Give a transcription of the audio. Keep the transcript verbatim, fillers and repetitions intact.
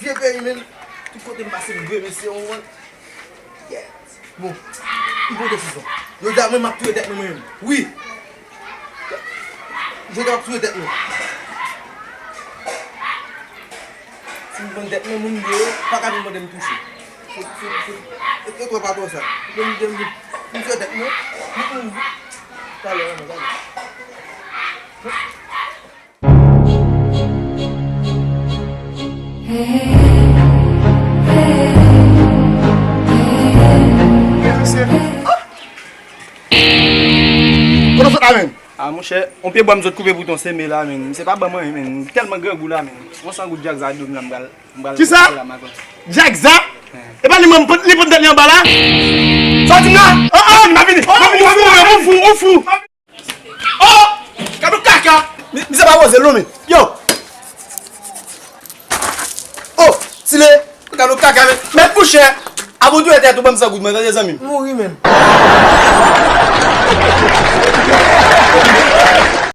Vye peyi, menm. Tout kote m pase, m dwe mesye, w konprann? Yeah. Bon, m pran desizyon. Jodi a, mwen, m ap touye tèt mwen, mwen menm. Wi. Jodi a, m ap touye tèt mwen. Si m pran tèt mwen, moun yo pa ka vin mande m touche. Se, se, se, e, e twò pa twò sa. Mwen, m, m, m touye tèt mwen, m, m, talè, talè. Kote w sot la menm? A, monchè, yon pye bwa m sot koupe pou ton seme la, menm. Se pa ban mwen, menm. M tèlman grangou la, menm. Yon san goud Jackza do m la, m pral, m pral Kisa? Pral la, madanm. Jackza? E pa li menm, li pran tèt li anba la? Sa w di m la? Oh, oh, m pa vini, m pa vini, ou fou, ou fou, ou fou. Oh! Gade yon kaka! Mi-, misye pa poze l non, men. Yo! Oh! Sile! Gade yon kaka, men. Mèt mouchè! Avan w touye tèt ou, ban m san goud mwen, tande, zanmi m. Mouri menm.